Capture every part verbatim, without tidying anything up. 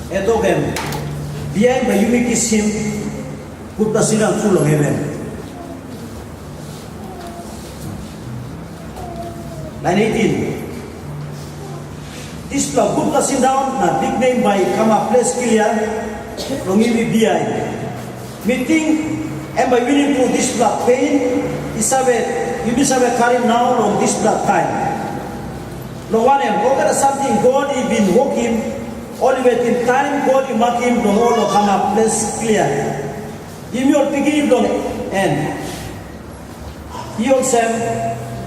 Em tok em, bihain bai yumi kisim gutpela sindaun tru long heven. Lain eighteen. Dispela gutpela sindaun na biknem bai i kamap ples klia long yumi bihain. Mi ting em bai winim tru dispela pen i save, yumi save karim nau long dispela taim. Long wanem, olgeta samting God i bin wokim, ol i wetim taim God i makim long ol long kamap ples klia. Yumi ol pikinini bilong en. I olsem,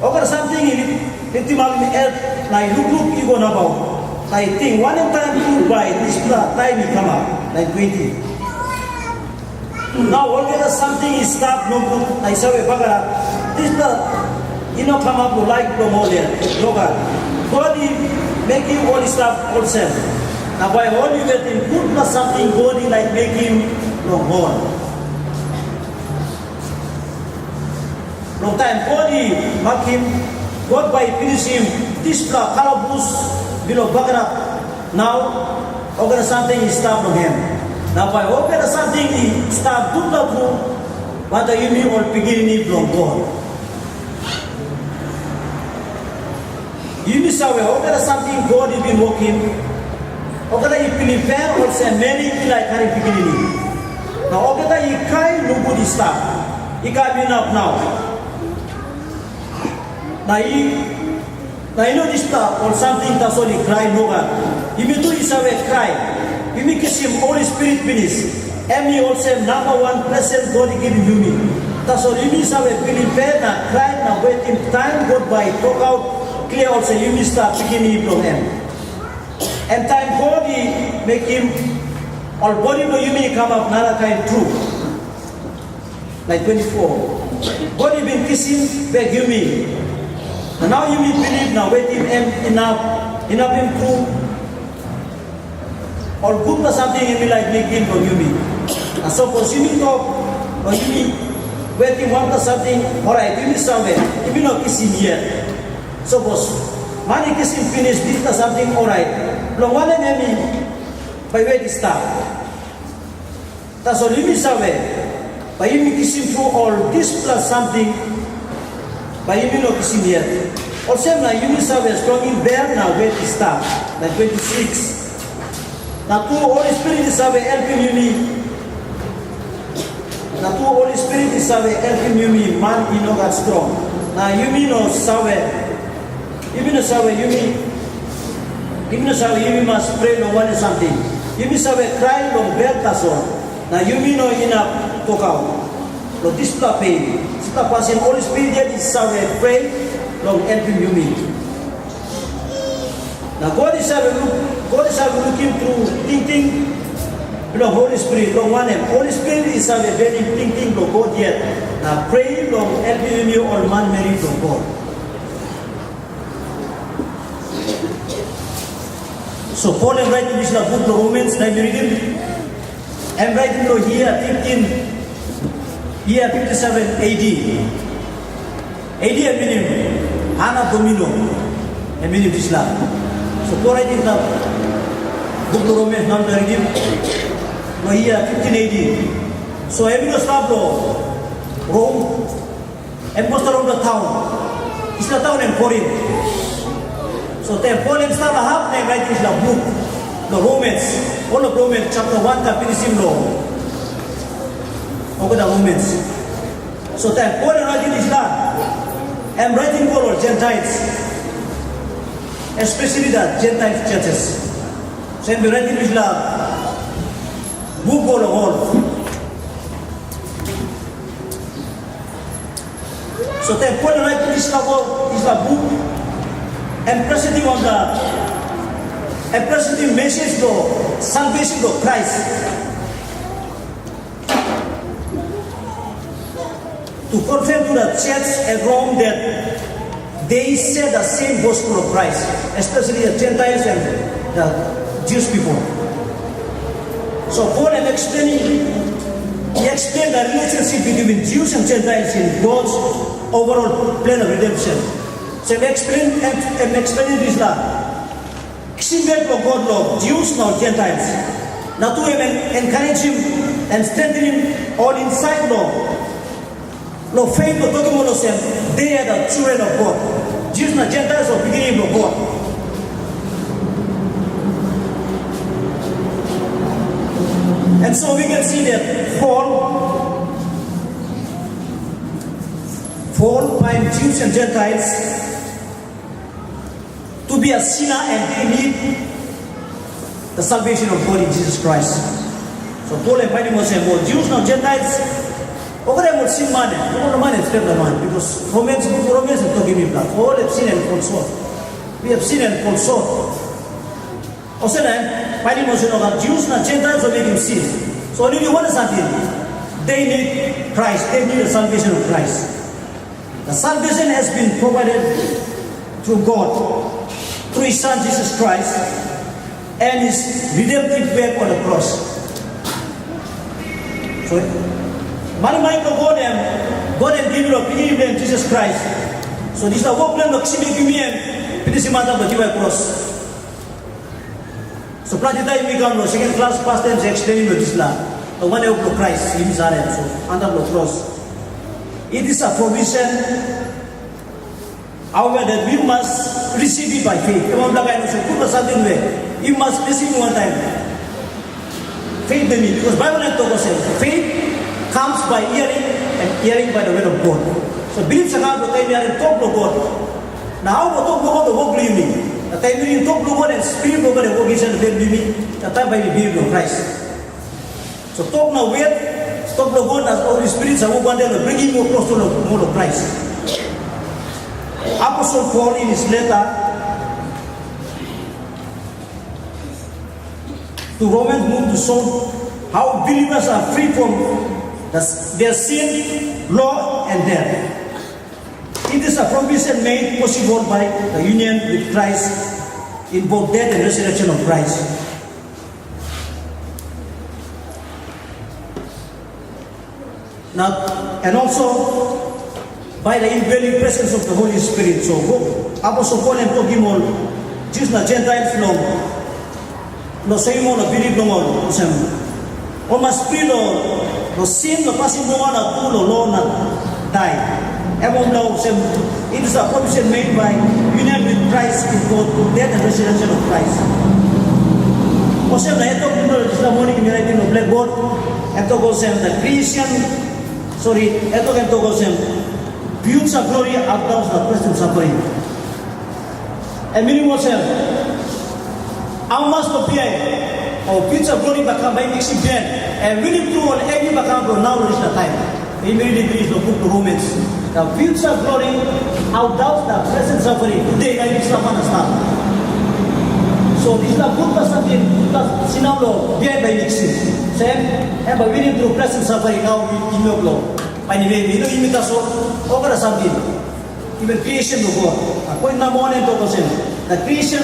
olgeta samting i litimapim het na i lukluk i go nabaut, na i ting wanem taim tru bai dispela taim i kamap, lain twenty. Nau olgeta samting i stap nogut na i save bagarap, dispela i no kamap long laik bilong ol yet. Nogat. God i mekim ol i stap olsem, na bai ol i wetim gutpela samting God i laik mekim long ol. Long taim God i makim, God bai i pinisim dispela kalabus bilong bagarap nau, olgeta samting i stap long em. Na bai olgeta samting i stap gutpela tru, wantaim yumi ol pikinini bilong God. Yumi save, olgeta samting God i bin wokim, olgeta i bilip em olsem meri i laik karim pikinini. Na olgeta i krai nogut i stap, i kam inap nau. Na i, na i no dispela ol samting tasol i krai, nogat. Yumi tu i save krai. Yumi kisim Holi Spirit pinis. Em i olsem namba wan presen God i givim yumi. Tasol yumi save bilip em na krai na wetim taim God bai i tokaut klia olsem yumi stap pikinini bilong em. Em taim God i mekim ol bodi bilong yumi i kamap narakain tru. Laik twenty-four. God i bin kisim bek yumi. Na nau yumi bilip na wetim em inap, inapim tru ol gutpela samting em i laik mekim long yumi. Na sapos yumi tok, o yumi wetim wanpela samting, orait yumi save, yumi no kisim yet. Sapos man i kisim pinis dispela samting, orait long wanem em i bai wet i stap? Tasol yumi save, bai yumi kisim tru ol dispela samting, bai yumi no kisim yet. Olsem na yumi save strongim bel na wet i stap. Na twenty-six. Na tu Holi Spirit i save helpim yumi. Na tu Holi Spirit i save helpim yumi man i no gat strong. Na yumi no save, yumi no save yumi, yumi no save yumi mas prea long wanem samting. Yumi save krai long bel tasol, na yumi no inap tokaut. Long dispela pen, dispela pasin Holi Spirit yet i save prea long helpim yumi. Na God i save luk, God i save lukim tru tingting bilong Holi Spirit, long wanem, Holi Spirit i save benim tingting bilong God yet, na prea long helpim yumi ol manmeri bilong God. So Pol em raitim dispela buk long Romans, na yumi ritim. Em raitim long yia fifteen, yia fifty seven A D. A D em minim Anno Domini, em minim dispela. So Pol raitim dispela buk long Romans, na yumi ritim long yia fifteen A D. So em i no stap long Rom, em go stap long taun. Dispela taun em Korin. So taim Pol em stap long hap na em raitim dispela buk long Romans, ol long Romans chapter one kam pinisim long olgeta Romans. So taim Pol em raitim dispela, em raitim go long Gentiles, especially the Gentile churches. So em bin raitim dispela buk go long ol. So taim Pol i raitim dispela wok, dispela buk, em presentim wanpela, em presentim mesij bilong salvation bilong Krais. To confirm to the church at Rome that they share the same gospel of Christ, especially the Gentiles and the Jewish people. So Paul is explaining, he explained the relationship between Jews and Gentiles in God's overall plan of redemption. So he explained, and, and explaining this law. Kisim bek long God long Jews na Gentiles. Na tu em en encouragim, em strengthenim ol insait long, long faith, long tokim ol olsem, they are the children of God. Jews na Gentiles ol pikinini bilong God. And so we can see that Paul, Paul find Jews and Gentiles to be a sinner and they need the salvation of God in Jesus Christ. So Paul em painim olsem, ol Jews na Gentiles, olgeta em ol sin man em, ol man em stretpela man, because Romans, buk Romans em tokim mipela, ol em sin and fall short. We have sin and fall short. Olsem na em painim olsem, nogat, Jews na Gentiles ol mekim sin. So ol i wanem samting? They need Christ, they need the salvation of Christ. The salvation has been provided through God, through His Son Jesus Christ, and His redemptive work on the cross. So, marimari bilong God em, God em givim long Pikinini bilong em Jisas Krais. So dispela wok bilong em long kisim yumi em, pinisim antap long diwai kros. So planti taim mi kam long second class, pas taim sa explainim long dispela, long wanem wok bilong Krais, yumi sa harim, so antap long kros. It is a provision, however, that we must receive it by faith. Em wanpela kain olsem gutpela samting we you must receive one time. Faith em i, because Bible em tok olsem, faith comes by hearing, and hearing by the word of God. So bilip save kamap long taim mi harim tok bilong God. Na hau bai tok bilong God bai wok long yumi? Na taim mi ritim tok bilong God, na Spirit bilong God em wok insait long bel bilong yumi, na taim bai mi bilip long Krais. So tok na wet, tok bilong God na Holy Spirit sa wok wantaim long bringim moa klostu long, moa long Krais. Apostle Paul in his letter to Romans move to show how believers are free from the, their sin, law, and death. It is a provision made possible by the union with Christ in both death and resurrection of Christ. Now, and also by the indwelling presence of the Holy Spirit. So, Apostle Paul em tokim ol Jews na Gentiles long, long soim ol long bilip long ol, olsem, ol mas fri long, long sin, long pasin bilong ol na tu long lo na dai. Em ol na olsem, it is a provision made by union with Christ in both death and resurrection of Christ. Olsem na em tok, dispela moning mi raitim long blackboard, em tok olsem, the Christian, sorry, em tok, em tok olsem, future glory outdoes the present suffering. Em minim olsem, amamas long bihain, o future glory bai kam bai miksim gen, em winim tru ol hevi bai kam long nau long dispela taim. Em redi pinis long buk bilong Romans. The future glory outdoes the present suffering. Today, bai dispela man i stap. So, dispela gutpela samting, gutpela sindaun long bihain bai miksim. So, em, em bai winim tru present suffering nau i, i no bilong. Bai ni, bai ni, no, yumi tasol, olgeta samting. Even creation bilong God. A point namba wan em tok olsem, the creation,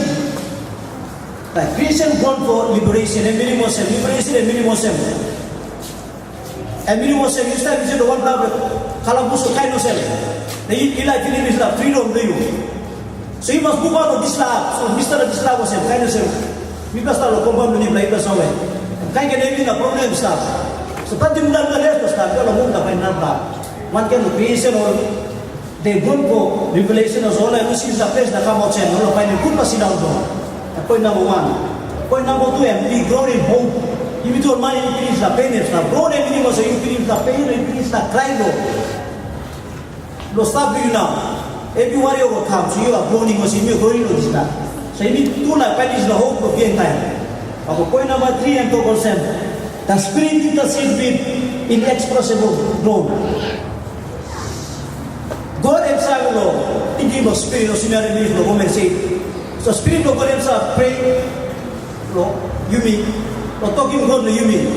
the creation groan for liberation. Em minim olsem, liberation em minim olsem. Em minim olsem, yu stap insait long wanpela kalabus o kain olsem. Na yu, yu laik pilim dispela freedom bilong yu. So yu mas move out long dispela hap. So mi stap long dispela hap olsem, kain olsem, mipela stap long compound bilong mipela, yupela save. Kain kain hevi na problem i stap. So planti mipela les long stap, yu long move na bai narapela. Wankain long creation ol They groan for revelation, olsem ol i lusim dispela ples na kam olsem, ol i painim gutpela sindaun bilong. Na point namba wan. Point namba tu, em we groan in hope. Yumi tu ol man i pinis na pen, em sa groan, em minim olsem yu pinis na pen, yu pinis na krai bilong, bilong stap bilong yu nau. Every warrior will come, so you are groaning, olsem yumi groaning long dispela. So yumi tu na painim dispela hope bilong bihain taim. Oke, point namba tri, em tok olsem, the spirit intercede with inexpressible groan. God em save long tingim bilong spirit, olsem yumi harim long Romans eight. So spirit bilong God em save pray long yumi, long tokim God long yumi,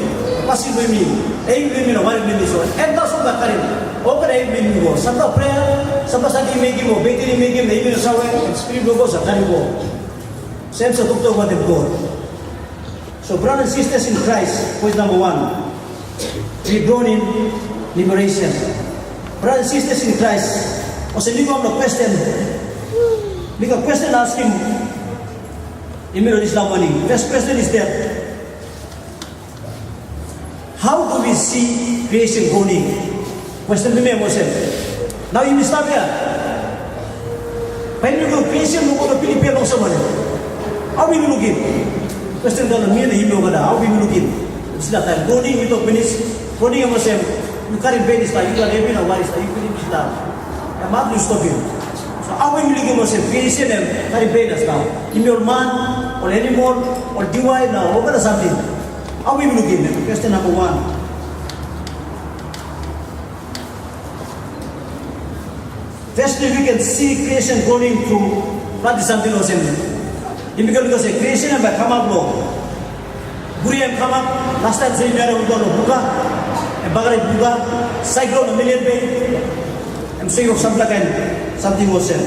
pasin bilong yumi, em bilong yumi na wanem bilong yumi. So em tasol bai karim olgeta em bilong yumi go. Sampela prea, sampela samting i mekim, o beten i mekim, na yumi no save, spirit bilong God sa karim go. Sem sa toktok wantaim God. So, brothers and sisters in Christ, point number one, we groan in liberation. Brothers and sisters in Christ, olsem mi go long question, mi gat question askim in middle of this morning. First question is that, How do we see creation groaning? Question bilong mi em olsem. Nau yumi stap ya. Bai yumi go creation, no go pilim pe long samane. How we looking? Question daun mi na yumi olgeta. How we looking? It's that time. Groaning, we talk minutes. Groaning em olsem. Yu karim pen i stap, yu gat hevi na wari i stap, yu pilim i stap. Em hap yu stopim. So how we looking olsem? Creation em karim pen i stap. Yumi ol man, ol animal, ol diwai na olgeta samting. How we looking? Question number one. Firstly, we can see creation groaning through planti samting olsem. Yumi ken lukim olsem creation em bai kamap long guria em kamap, last time so yumi harim olgeta long buka, em bagarap buka, cyclone na Million Bay, em soim sampela kain samting olsem.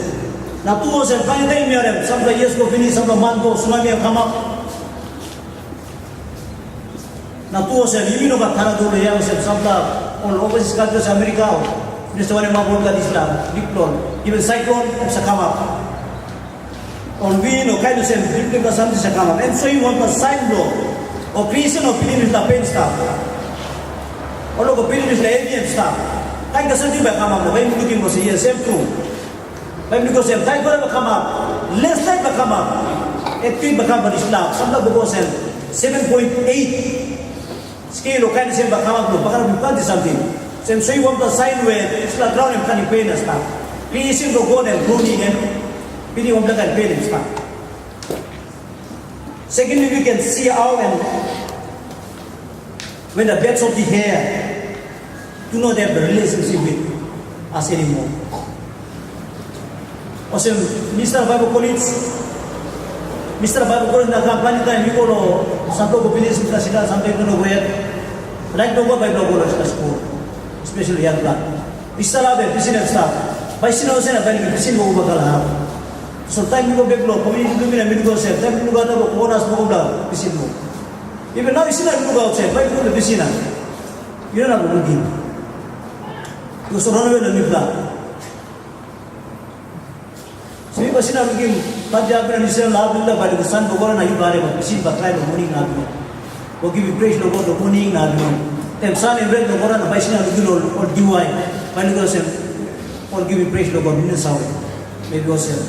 Na tu olsem, planti taim yumi harim, sampela years go pinis, sampela man go, tsunami em kamap. Na tu olsem, yumi no gat karatu long yau olsem, sampela ol overseas countries, Amerika, o, minista wanem, ol gat dispela bikpela, even cyclone, em sa kamap. Ol win, o kain olsem, bikpela samting sa kamap. Em soim wanpela sain bilong, o creation o pilim dispela pen i stap. Ol o go pilim dispela hevi em stap. Kain tasol samting bai kamap, no, bai yumi lukim olsem, yes, em tru. Bai mi go sem, taim bai kamap, landslide bai kamap, earthquake bai kamap, dispela, sampela bai go sem, seven point eight scale o kain sem bai kamap, lo bagarap planti samting. Sem soim wanpela sain we dispela graun em karim pen na stap. Creation bilong God em groaning em, pilim wanpela kain pen em stap. Secondly, we can see how and when the birds of the air do not have the relationship with us anymore. Olsem, mi stap Bible College, mi stap Bible College na kam planti taim mi go long sampela go viles, mi stap sindaun sampela i no go yet. Laik nogut bai mi go long dispela skul, especially yangpela. Mi stap laip pisin em stap. Bai sindaun olsem na bai mi pisin go uba kala hap. So taim mi go bek long komuniti bilong mi na mi go olsem, taim mi go ata go kokonas nogut bla pisin go. Even nau i sindaun mi go olsem, bai mi go long pisin na. Yu no na go lukim. Yu so ranawe long mipela. So yu pasin na lukim, tat ya pina nisem la pina bai lukim san bokora na yu bai bai pisin bai krai long moning na pina. Go givim praise long God long moning na pina. Tem san em red long bokora na bai sin na lukim ol ol diwai. Bai lukim olsem, ol givim praise long God, mi no save. Maybe olsem.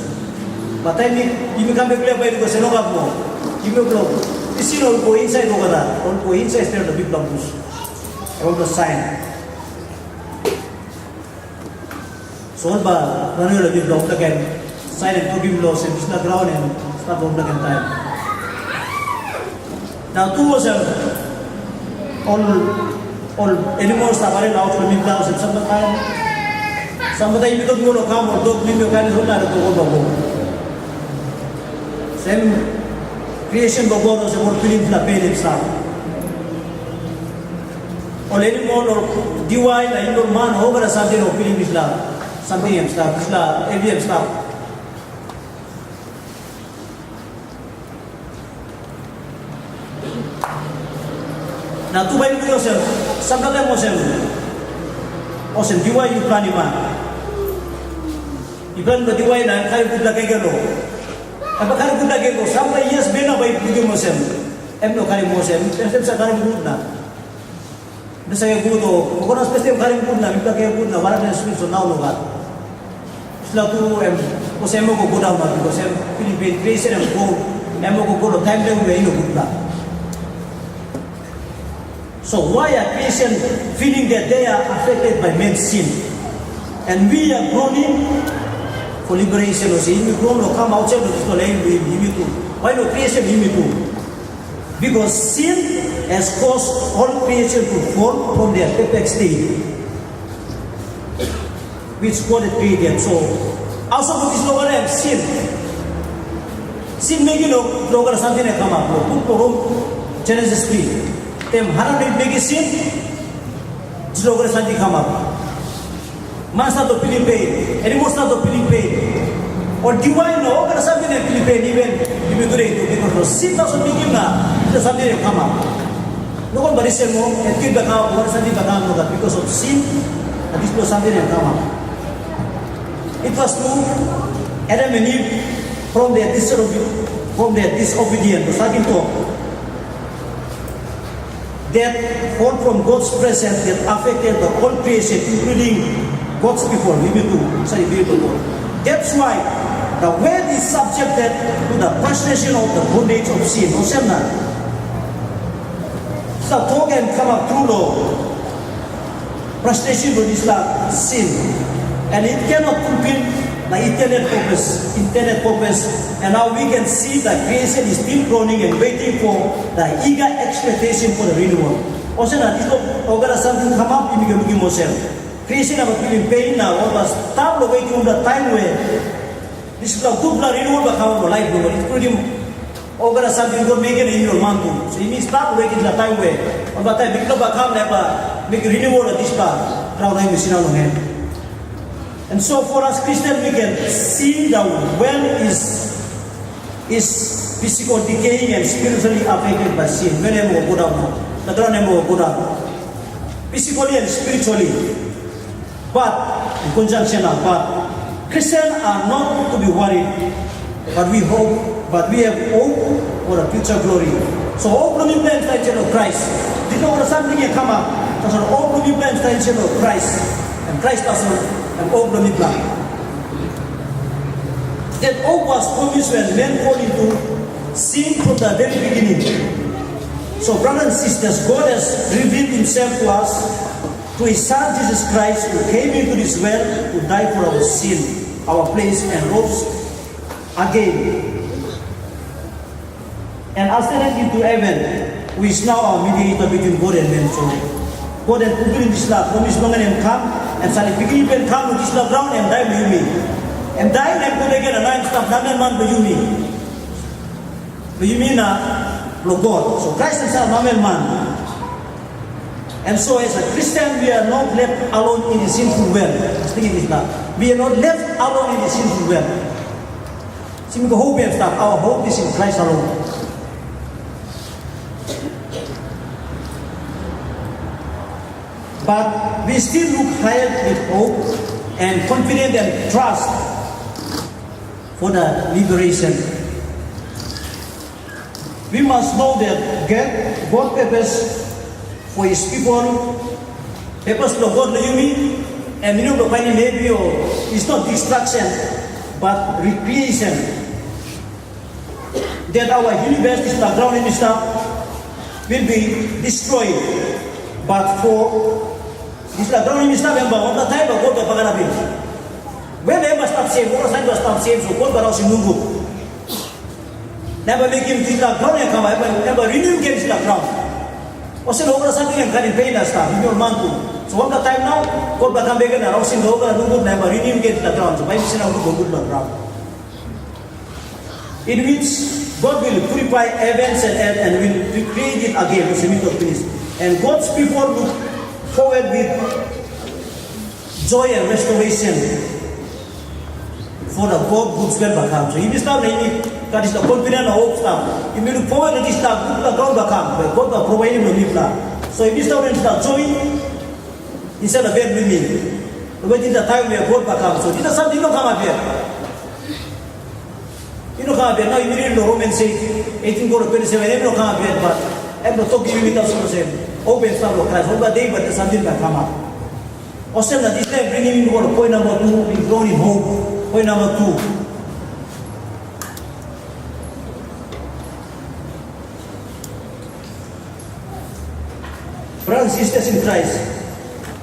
But taim mi, yumi kam bek klia bai lukim olsem, no gat moa. Yumi ol, pisin ol go inside olgeta, ol go inside stret long bikpela bus. Ol go sain. So ol bai ranawe long mipela olgeta kain sain em tokim long olsem dispela graun em stap long olgeta kain taim. Na tu olsem ol ol animal stap harim aut long mipela olsem sampela taim. Sampela taim yumi tok mi go long kam ol dok mimi ol kain ol na tok ol bai go. Sem creation bilong God olsem ol pilim dispela pen em stap. Ol animal, ol diwai, na yumi ol man, olgeta samting ol pilim dispela samting em stap, dispela hevi em stap. Na tu bai mi olsem, sampela taim olsem, olsem diwai yu planim a? Yu planim diwai na karim gutpela kaikai lo. Em bai karim gutpela kaikai lo. Sampela years bihain na bai yu lukim olsem, em no karim olsem, em sa karim gut na. Mipela sa gut o, o konas ples em karim gut na, mipela ke gut na, wara na swim so nau no gat. Dispela tu em, olsem em go go daun na, because em pilim pen creation em go, em go go lo taim taim we i no gutpela. So why are Christian feeling that they are affected by man's sin? And we are groaning for liberation. Olsem, yumi groan lo kam outside lo dispela lain bilong yumi tu. Why no creation yumi tu? Because sin has caused all creation to fall from their perfect state, which God had created. So, also with this local name, sin. Sin mekim lo, lo olgeta samting em kamap. Lo, buk bilong Rom, Genesis three. Taim Adam na Iv mekim sin, dispela olgeta samting kamap. Man stap long pilim pen, animal stap long pilim pen. Ol diwai na olgeta samting em pilim pen, even yumi tude tu, because long sin tasol mekim na dispela samting em kamap. Nogat bai risen moa, em kil bai kamap, olgeta samting bai kamap nogat, because of sin, na dispela samting em kamap. It was true, Adam and Eve, from their disobedience, from their disobedience, to starting talk. Death fall from God's presence that affected the whole creation, including God's people, yumi tu, sori, yumi tu. That's why the world is subjected to the frustration of the bondage of sin. Olsem na, sa tok em kamap tru lo frustration bilong dispela sin. And it cannot fulfill the intended purpose, intended purpose. And now we can see that creation is still groaning and waiting for the eager expectation for the renewal. Olsem na, dispela olgeta samting kamap, yumi ken lukim olsem. Creation bai pilim pen na ol bai stap long waiting long taim we dispela gutpela renewal bai kam long laip bilong ol, including olgeta samting God mekim na yumi ol man tu. So yumi stap waiting long taim we ol bai taim Bikpela bai kam na em bai mekim renewal long dispela graun na yumi sindaun long en. And so for us Christian, we can see the world is is physical decaying and spiritually affected by sin. Many of go down now. The ground go down. Physically and spiritually. But, in conjunction of but, Christians are not to be worried, but we hope, but we have hope for a future glory. So hope no mean plan inside of Christ. Did not want something here come up. So hope no mean plan inside of Christ. And Christ doesn't, and hope no mean plan. That hope was promised when men fall into sin from the very beginning. So, brothers and sisters, God has revealed Himself to us through His Son Jesus Christ, who came into this world to die for our sin, our place, and rose again. And ascended into heaven, who is now our mediator between God and men. So, God em fulfilim dispela promise bilong en, em kam, em salim Pikinini bilong en kam long dispela graun, em dai long yumi. Em dai na em go bek gen, na nau em stap namel man bilong yumi. Bilong yumi na bilong God. So Christ himself namel man. And so as a Christian, we are not left alone in the sinful world. Just think of it now. We are not left alone in the sinful world. Since we hope and stuff, our hope is in Christ alone. But we still look ahead with hope and confidence and trust for the liberation. We must know that God, God purpose for his people, purpose bilong God long yumi, em i no bilong painim hevi, o it's not destruction, but recreation. That our universe, dispela graun em i stap, will be destroyed, but for dispela graun em i stap, em bai wanpela taim bai God bai bagarapim. Wen em bai stap sem, ol sait bai stap sem, so God bai rausim nogut. Na em bai mekim dispela graun em kam, em bai, em bai renew gen dispela graun. Olsem na olgeta samting em karim pen na stap, yumi ol man tu. So wanpela taim nau, God bai kam bek gen na rausim olgeta nogut na em bai renew gen dispela graun. So bai yumi sindaun gut long gutpela graun. In which God will purify heavens and earth and will recreate it again, olsem mi tok pinis. And God's people look forward with joy and restoration for the God good spell bai kam. So yumi stap na yumi gat dispela confident na hope stap. Yumi look forward na dispela gutpela graun bai kam, bai God bai provaidim long mipela. So yumi stap na dispela joy insait long bel bilong yumi. Wetim dispela taim we God bai kam. So dispela samting i no kamap yet. I no kamap yet, nau yumi ridim long Romans eight, eighteen go long twenty-seven, em i no kamap yet, but em no tokim yumi tasol olsem, hope em stap long Krais, wanpela de bai samting bai kamap. Olsem na dispela em bringim yumi go long point number two, we grown in hope. Point number two. Brothers and sisters in Christ,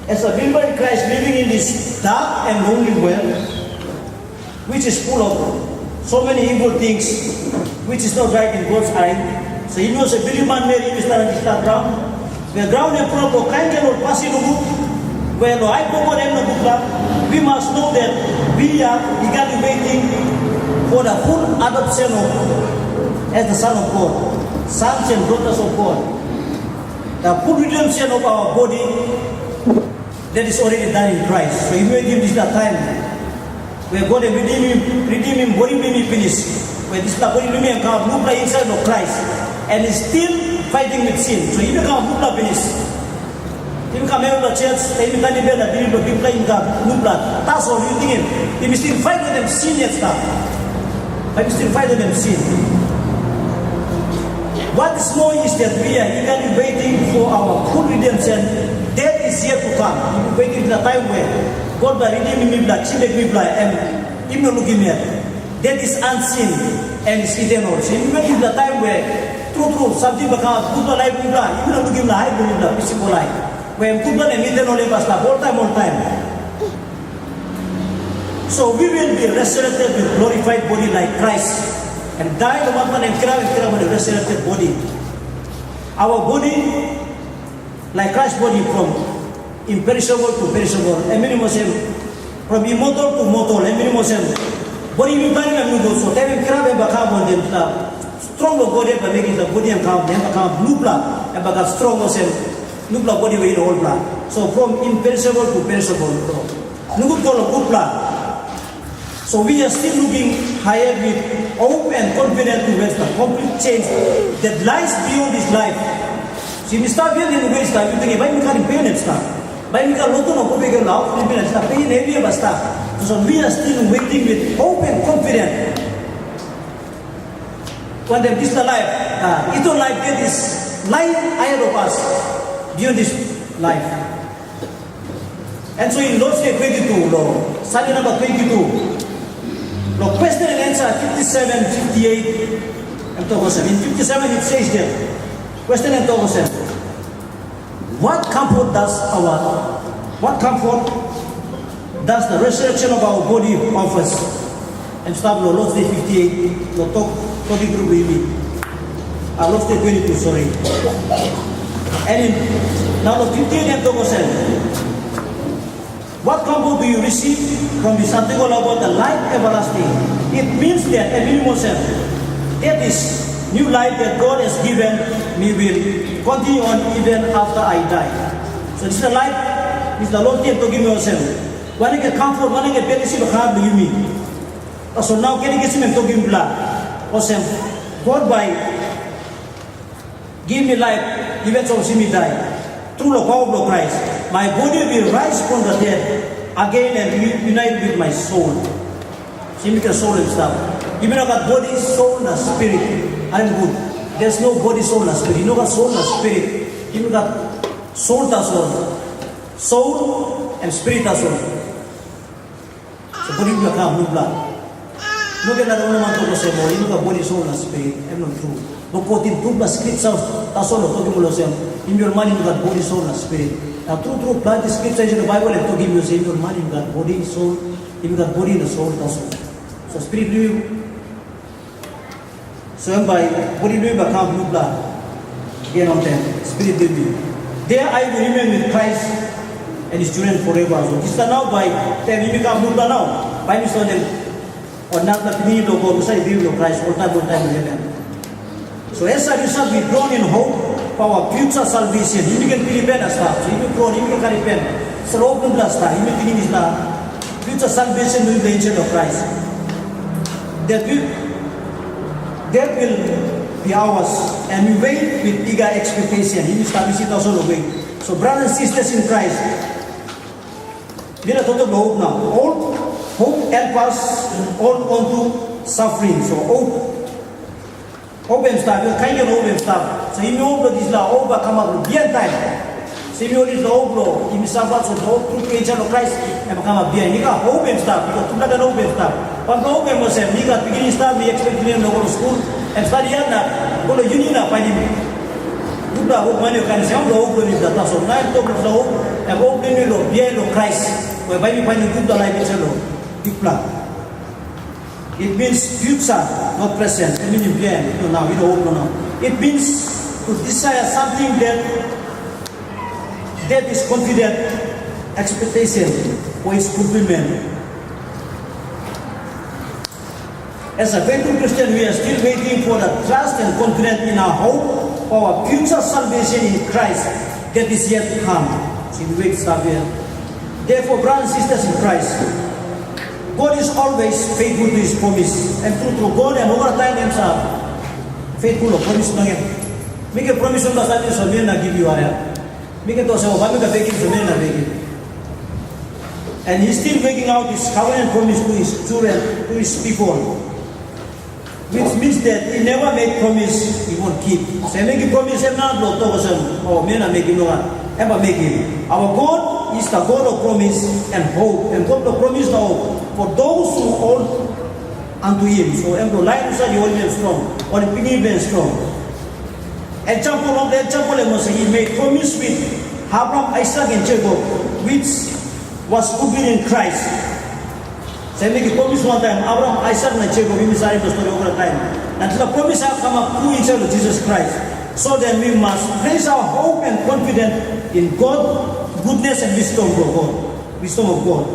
as a believer in Christ living in this dark and lonely world, which is full of so many evil things, which is not right in God's eye, so yumi olsem bilip manmeri yumi stap long dispela graun, we graun em pulap long kain kain ol pasin nogut, we long ai bilong God em no gutpela, we must know that we are eagerly waiting for the full adoption of as the Son of God, sons and daughters of God. The full redemption of our body that is already done in Christ. So yumi wetim dispela taim we God em redeemim, redeemim bodi bilong yumi pinis. We dispela bodi bilong yumi em kamap nupela insait long Krais, and is still fighting with sin. So yumi kamap nupela pinis. Yumi kam hevi long church, na yumi tanim bel na bilip long Bikpela, yumi kam nupela. Tasol yu tingim, yumi still fight wantaim sin yet stap. Bai yumi still fight wantaim sin. What is more is that we are eagerly waiting for our full redemption that is yet to come. Yumi waiting for the time where God will redeem mipela, kisim bek mipela, em yumi no lukim yet. That is unseen and is eternal. So yumi waiting for the time where tru tru samting bai kamap, gutpela laip mipela, yumi no lukim long ai bilong mipela, physical life. Where gutpela na eternal life bai stap all time, all time. So we will be resurrected with glorified body like Christ. And die long matmat na em kirap, em kirap long resurrected body. Our body, like Christ body, from imperishable to perishable. Em minim olsem, from immortal to mortal. Em minim olsem, body mi tanim em nogut. So taim em kirap, em bai kam wantaim stap. Strong long God yet bai mekim stap, body em kam, em bai kam nupela, em bai gat strong olsem nupela body we i no olpela. So from imperishable to perishable. So, nogut go long gutpela. So we are still looking ahead with hope and confidence towards the complete change that lies beyond this life. So yumi stap yet, yumi wet stap, yumi ting, bai mi karim pen em stap. Bai mi gat lotu na go bek long haus, mi bin stap, pen hevi bai stap. So we are still waiting with hope and confidence. Wantaim dispela laip, uh, eternal life that is lying ahead of us beyond this life. And so in Lord's Day twenty-two, lo Sunday number twenty-two, lo question and answer fifty-seven, fifty-eight, em tok olsem. In fifty-seven it says there, question em tok olsem, what comfort does our, what comfort does the resurrection of our body offers? Em stap lo Lord's Day fifty-eight, lo tok, tok i grup yumi. Ah, Lord's Day twenty-two, sorry. And in, now lo fifty-eight em tok olsem, what comfort do you receive from this article about the life everlasting? It means that, em minim olsem, that is new life that God has given me will continue on even after I die. So this is the life, this is the Lord thing talking about himself. Wanege comfort, wanege benefit of God yumi. So now can you get him talking bla? Olsem, God by give me life, even so see me die. True lo power of Christ. My body will rise from the dead again and re- unite with my soul. Simi ka soul and stuff. Even got body, soul, and spirit. I'm good. There's no body, soul, and spirit. You know got soul and spirit. You got soul, that's all. Soul and spirit, that's all. So body will come, no blood. No get another one to say more. You know body, soul, and spirit. I'm not true. But quoting two plus scriptures, that's all. Talking about yourself. In your mind, you got body, soul, and spirit. Now, true, true, plant the scriptures in the Bible and to give you say, in your mind, you got body, soul, you got body and the soul, that's all. So spirit will So em bai bodi bilong yu bai kam nupla gen wantaim spirit bilong yu. There I will remain with Christ and his children forever. So dispela nau bai taim yumi kam nupla nau, bai mi sonim ol narapela pikinini bilong God husat i bilong Christ oltaim oltaim long heven. So as a result we groan in hope for our future salvation. Yumi ken bilip em na stap. So yumi groan, yumi ken karim pen. So hope nupla stap. Yumi tingim dispela future salvation bilong angel of Christ. That will, that will be ours, and we wait with eager expectation. Yumi stap isi tasol long wait. So brothers and sisters in Christ, mi na toktok long hope nau. Hope, hope help us hold on to suffering. So hope, hope em stap, kain kain hope em stap. So yumi hope long dispela hope bai kamap long bihain taim. So yumi hope dispela hope long yumi suffer, so hope tru angel of Christ em bai kamap bihain. I gat hope em stap, i gat tupela kain hope em stap. Wanpela hope em olsem, mi gat pikinini stap, mi expect pikinini em long go long skul, em stadi hard na go long union na painim gutpela wok, mani o kain sem, em long hope long mipela tasol. Na em tok long dispela hope, em hope bilong mi long bihain long Christ, we bai mi painim gutpela laip insait long Bikpela. It means future, not present. Em minim bihain, no nau, i no hope, no nau. It means to desire something that, that is confident expectation for its fulfillment. As a faithful Christian, we are still waiting for the trust and confidence in our hope for our future salvation in Christ that is yet to come. So we wait, stop here. Therefore, brothers and sisters in Christ, God is always faithful to his promise. Em tru tru, God em olgeta taim em sa faithful long promise bilong em. Mi ken promise long dispela samting, so mi na give you area. Mi ken tok olsem, bai mi ken bekim, so mi na bekim. And he's still making out his covenant promise to his children, to his people. Which means that he never made promise he won't keep. So he making promise em na lo tok olsem, oh, mi na making no one. Ever making. Our God is the God of promise and hope. And God of promise na hope. For those who hold unto him. So em lo lain inside the holy and strong. Or the strong. Example of the example em was he made promise with Abraham, Isaac, and Jacob, which was fulfilled in Christ. So em mekim promis wantaim Abraham, Aisak na Jekop, yumi salim long stori olgeta taim. Na dispela promis i kamap tru insait long Jisas Krais. So then we must place our hope and confidence in God, goodness and wisdom of God. Wisdom of God.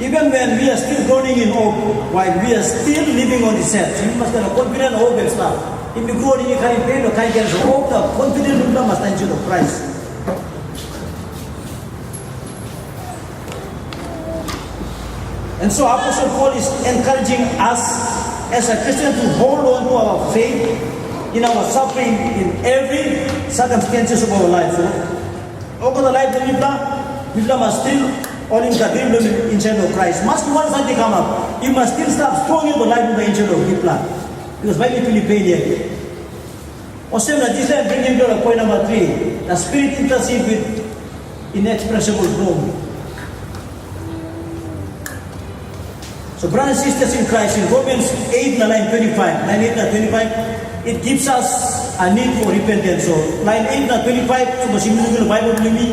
Even when we are still groaning in hope, while we are still living on this earth, yumi mas gat confident hope and stuff. If you grow in kain pain or kain cancer, hope na confident yumi mas taim long Christ. And so Apostle Paul is encouraging us as a Christian to hold on to our faith in our suffering in every circumstances of our life. So, over the life of Mipla, Mipla must still holding the dream inside of Christ. Must one something come up. You must still stop strong in the life of the angel of Mipla. Because by Mipla pain yet. Olsem na dispela em bringim yupela long point number three, the Spirit intercede with inexpressible groan. So, brothers and sisters in Christ, in Romans eight na line twenty-five, line eight na twenty-five, it gives us a need for repentance. So, line eight na twenty-five, so, mas yumi lukim long Bible bilong mi,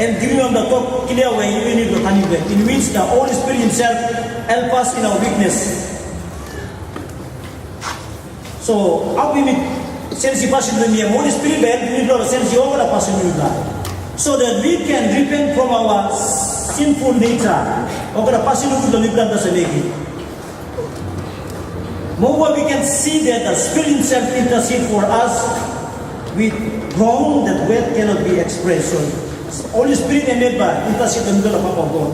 em givim on the top clear way, yumi need to coming back. It means the Holy Spirit himself help us in our weakness. So, hau bai mi sensi pasin bilong mi, em Holy Spirit bai helpim mipela long sensi olgeta pasin bilong mipela. So that we can repent from our sinful nature. Olgeta pasin nogut bilong mipela tasol mekim. Moreover, we can see that the Spirit himself intercede for us with groan that word cannot be expressed. So, Holy Spirit em bai intercede long mipela Papa God.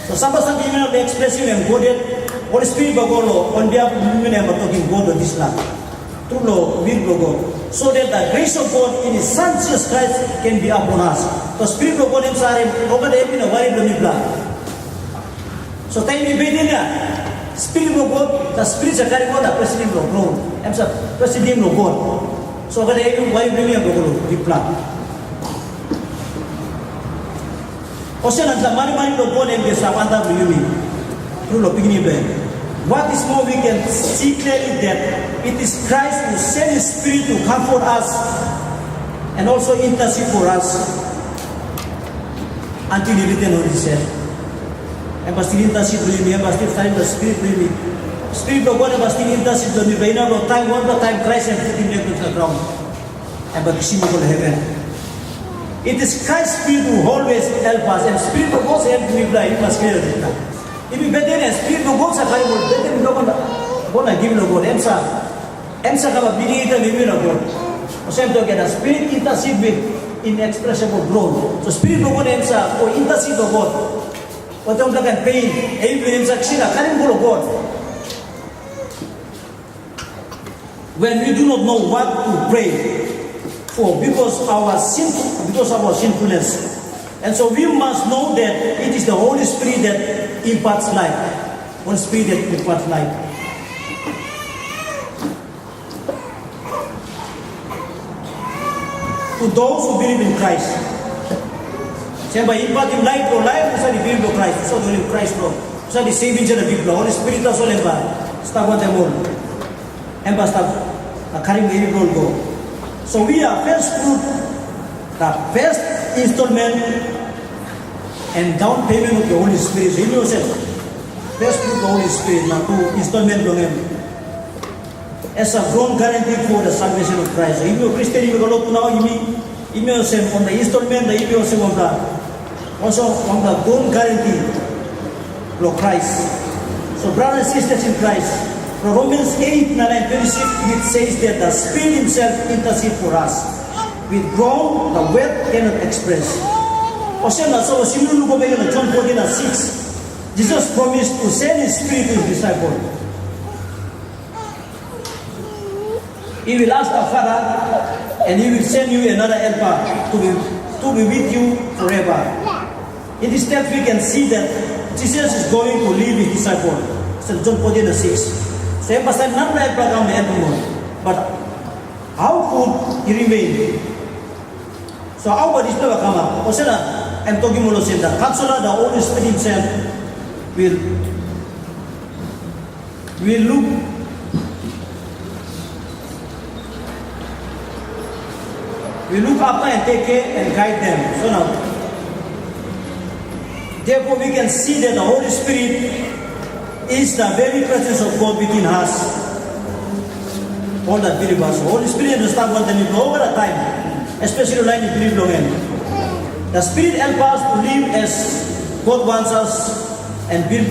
So sampela samting yumi no bin expresim em gut yet, Holy Spirit bai go long on behalf of yumi na em bai tokim God long dispela. Tru long win bilong God. So that the grace of God in his Son Jesus Christ can be upon us. So Spirit bilong God em sa harim olgeta hevi na wari bilong mipela. So taim mi beten ya, Spirit bilong God, the Spirit sa karim God na president bilong God. Em sa president bilong God. So olgeta hevi wari bilong mi em go long mipela. Olsem na marimari bilong God em i stap antap long yumi, tru long Pikinini bilong en. What is more, we can see clearly that it is Christ who sent his Spirit to comfort us and also intercede for us until he return on his head. Em bai still intercede bilong yumi, em bai still salim long Spirit bilong yumi. Spirit bilong God em bai still intercede bilong yumi, bai inap long taim, wanpela taim Christ em putim nek long graun. Em bai kisim yu go long heven. It is Christ Spirit who always help us. Em Spirit bilong God sa helpim mipela, yu mas klia long dispela. Yumi beten, em Spirit bilong God sa karim ol beten bilong God na, God na givim long God. Em sa, em sa kamap mediator bilong yumi na God. Olsem tok ya, the Spirit intercede with inexpressible groan. So Spirit bilong God em sa go intercede long God. Wantaim olgeta kain pain, em bilong em sa kisim na karim go long God. When we do not know what to pray for because our sin, because of our sinfulness. And so we must know that it is the Holy Spirit that imparts life. Holy Spirit that imparts life. To those who believe in Christ. Sem bai impartim laip long laip, husat i bilip long Krais, husat i bilip Krais, bro. Husat i sevim insait long Bikpela, Holi Spirit tasol em bai stap wantaim ol. Em bai stap, na karim hevi bilong ol go. So we are first fruit, the first installment and down payment of the Holy Spirit. So yumi olsem, first fruit of the Holy Spirit, na tu installment bilong em. As a grown guarantee for the salvation of Christ. Yumi ol Kristen, yumi go lotu nau, yumi, yumi olsem on the installment, na yumi olsem on the, also on the grown guarantee bilong Christ. So brothers and sisters in Christ, from Romans eight, nine and twenty-six, it says that the Spirit himself intercede for us with groan the word cannot express. Olsem na so, olsem yumi lukim bek long John fourteen and six, Jesus promised to send his Spirit to his disciple. He will ask the Father, and he will send you another helper to be, to be with you forever. In this text, we can see that Jesus is going to leave his disciple. Saint John fourteen and six. So em pastaim narapela hetpela kam na helpim ol. But how could he remain? So how bai dispela bai kamap? Olsem na em tokim ol olsem, the Counselor, the Holy Spirit himself will, will look We look after and take care and guide them. So now, therefore we can see that the Holy Spirit is the very presence of God within us. All that believers, Holy Spirit em stap wantaim mipela olgeta taim, especially lain i bilip long em. The Spirit help us to live as God wants us and build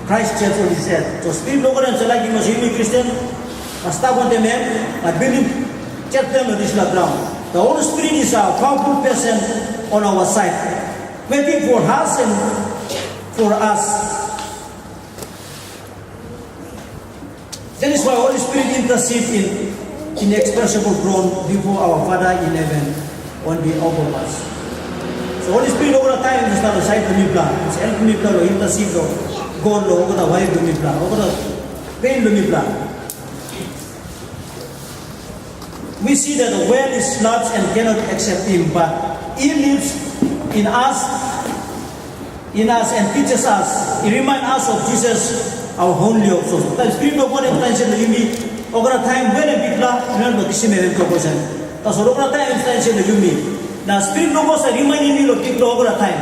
Christ church on this earth. So Spirit bilong God em sa laik yumi Christian, na stap wantaim em, na bildim church bilong em long dispela graun. The Holy Spirit is a powerful person on our side, waiting for us and for us. That is why Holy Spirit intercede in inexpressible groan before our Father in heaven on behalf of us. So Holy Spirit olgeta taim em stap long sait bilong mipela, em helpim mipela long intercede long God long olgeta wari bilong mipela, olgeta pain bilong mipela. We see that the world is lost and cannot accept him, but he lives in us, in us and teaches us. He remind us of Jesus, our only hope. So sometimes Spirit of God em stap insait long yumi, olgeta taim wen em Bikpela, yumi no kisim em, em tok olsem. Tasol olgeta taim em stap insait long yumi. Na Spirit of God sa remind yumi long Bikpela olgeta taim.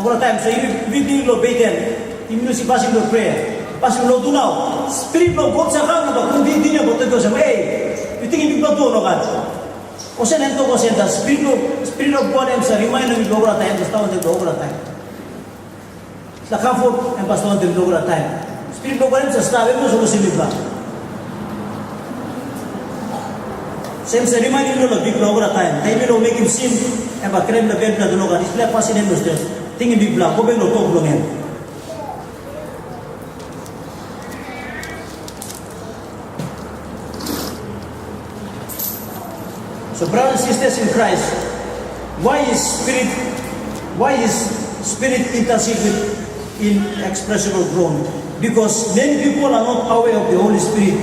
Olgeta taim, so yumi bikbik long beten, yumi no si pasin bilong prea, pasin bilong lotu nau. Spirit bilong God sa kam na bai kum bikbik na bai tok olsem, "Ei, yu tingim Bikpela tu o nogat?" Olsem em tok olsem, da Spirit bilong, Spirit of God em sa remind mi long olgeta taim, em sa stap wantaim long olgeta taim. Sa comfort em sa stap wantaim long olgeta taim. Spirit bilong God em sa stap, em no save lusim mipela. Sem sa remind mi long Bikpela olgeta taim. Taim mi no mekim sin, em bai kirapim na bel bilong nogat. Dispela pasin em no stret. Tingim Bikpela, go bek long tok bilong em. So brothers and sisters in Christ, why is spirit, why is spirit intercede with inexpressible groan? Because many people are not aware of the Holy Spirit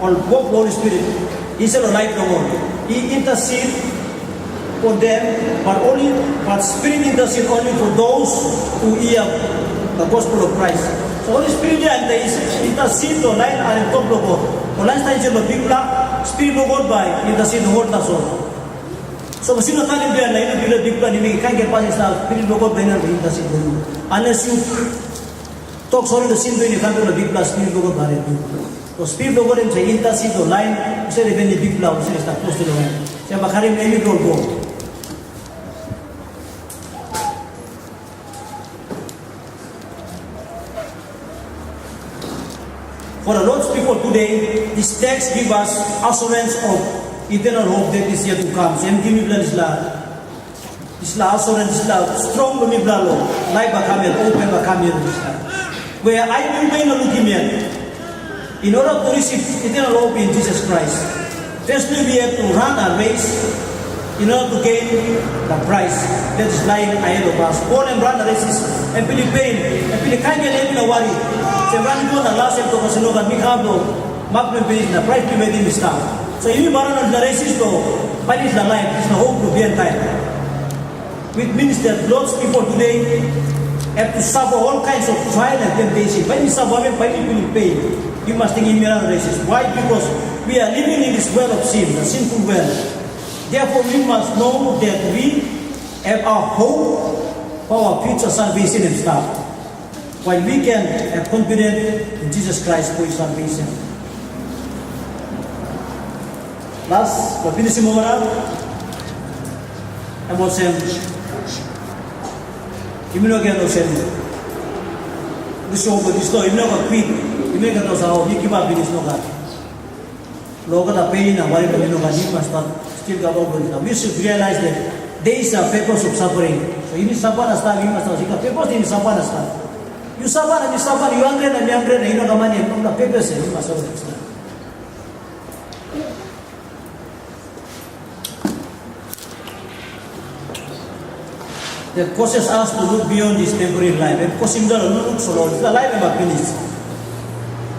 or work of the Holy Spirit inside of life no more. He intercede for them, but only, but Spirit intercede only for those who hear the gospel of Christ. So Holy Spirit ya intercede long lain harim tok bilong God. Ol lain stap insait long Bikpela, Spirit bilong God bai intercede long ol tasol. So mas yu no tanim bihain na yu no bilip Bikpela, na yu mekim kain kain pasin stap, Spirit bilong God bai i no intercede long yu. Unless yu tok sori long sin bilong yu, kam bek long Bikpela, Spirit bilong God bai i tu. So Spirit bilong God em sa intercede long lain, husat i bihainim Bikpela, husat i stap klostu long em. Em bai karim em i go go. For the Lord's people today, this text give us assurance of eternal hope that is yet to come. So em givim mipela dispela, dispela assurance, dispela strong bilong mipela long laip bai kam yet, hope em bai kam yet dispela. Where ai bilong bai no lukim yet. In order to receive eternal hope in Jesus Christ, firstly we have to run a race in order to gain the prize that is lying ahead of us. Paul em run a race, em pilim pain, em pilim kain kain hevi na wari. Em run i go na las em tok olsem, "Nogat, mi kam long mak bilong pinis na prais bilong mekim i stap." So yumi bai run long race long painim dispela laip, dispela hope bilong bihain taim. Which means that Lord's people today have to suffer all kinds of trial and temptation. Bai mi suffer, bai mi feeling pain. You must think in mirror races. Why? Because we are living in this world of sin, the sinful world. Therefore, we must know that we have our hope for our future salvation and stuff. While we can have confidence in Jesus Christ for his salvation. Last, bai pinisim ol, em olsem, yumi no ken olsem, lusim hope long dispela, yumi no ken kwit, yumi no ken tok olsem, "O, mi givap pinis," nogat. Long olgeta pain na wari bilong yumi no gat, yumi mas stat, still gat hope long dispela. We should realize that there is a purpose of suffering. So yumi suffer na stap, yumi mas stat, i gat purpose, yumi suffer na stap. Yu suffer na mi suffer, yu hungry na mi hungry, na yu no gat mani, em no gat purpose, yumi mas suffer na stap. That causes us to look beyond this temporary life. Em kosim mipela long lukluk so long, dispela laip em bai pinis.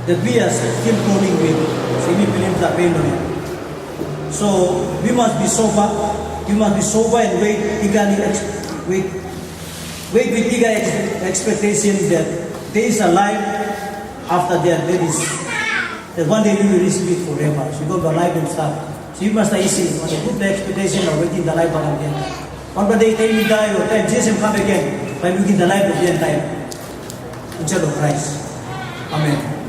That we are still groaning with, so we believe that pain on it. So we must be sober, we must be sober and wait, eagerly ex- wait, wait with eager ex- expectation that there is a life after death, that is, that one day we will receive it forever. So we go by life and stuff. So you must have easy, but a good expectation of waiting the life back again. One day, time will die, or time Jesus come again, by looking the life of the end time. Inside of Christ. Amen.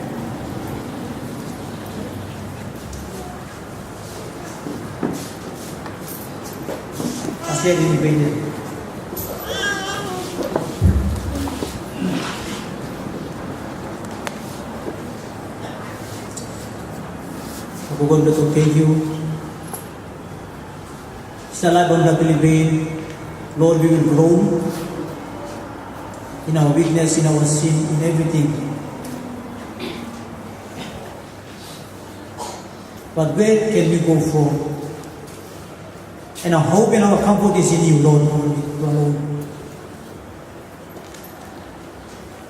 Asia ini beda. Aku going to thank you. It's a life on the living. Lord, we will grow in our weakness, in our sin, in everything. But where can we go from? And our hope and our comfort is in you, Lord, only, you alone.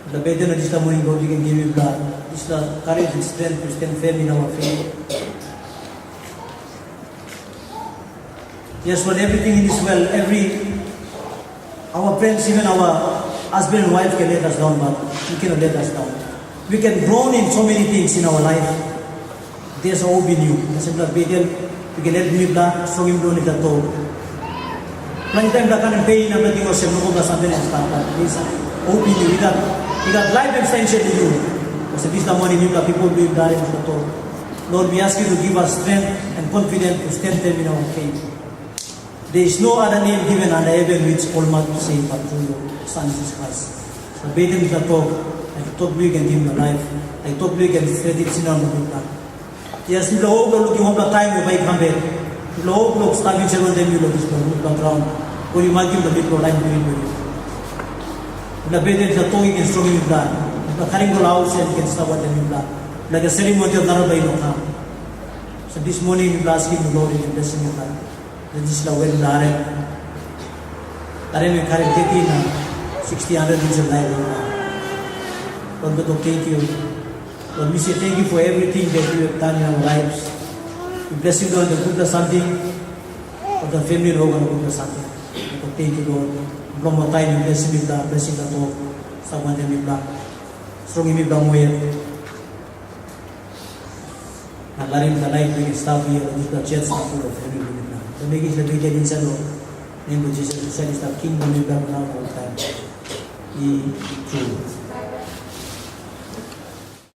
The better this morning, Lord, you can give me blood. This is the courage and strength to stand firm in our faith. Yes, Lord, everything in this world, every our friends, even our husband and wife can let us down, but you cannot let us down. We can groan in so many things in our life. There's hope in you. Tasem bla Bethel, you can help me bla, strong him down in the door. Planti taim bla kanem pain na bla ting olsem no bla samting em stap, but there's hope in you. You got, you got life and sunshine in you. Olsem this morning you got people doing that in the door. Lord, we ask you to give us strength and confidence to stand firm in our faith. There is no other name given under heaven which all must be saved but through your Son Jesus Christ. So beten bla tok, na tok bilong yu ken givim long laip, na tok bilong yu ken stretim sindaun long Bikpela. Yes, mipela wok long lukim wanpela taim yu bai kam bek. Mipela wok long stap insait wantaim yu long dispela gutpela graun, we yu makim long mipela lain bilong yu. Mipela beten dispela tok yu ken strongim mipela. Mipela karim go long haus, em ken stap wantaim mipela. Mipela ken selim wantaim narapela i no kam. So this morning mipela askim yu, Lord, yu ken blesim mipela. Long dispela wet mipela harim. Harim em karim thirty na sixty, hundred years of life. Lord, we tok thank you. Lord, we say thank you for everything that you have done in our lives. We bless you, Lord, the gutpela samting, for the family, Lord, the gutpela samting. We tok thank you, Lord. Long more time, you bless me, blessing the Lord. Stap wantaim mipela. Strongim mipela moa yet. Na larim dispela laip we i stap hia long dispela sios na full of hevi bilong mipela. Na mekim dispela beten insait long nem bilong Jisas Krais i stap King bilong mipela nau na oltaim. I tru.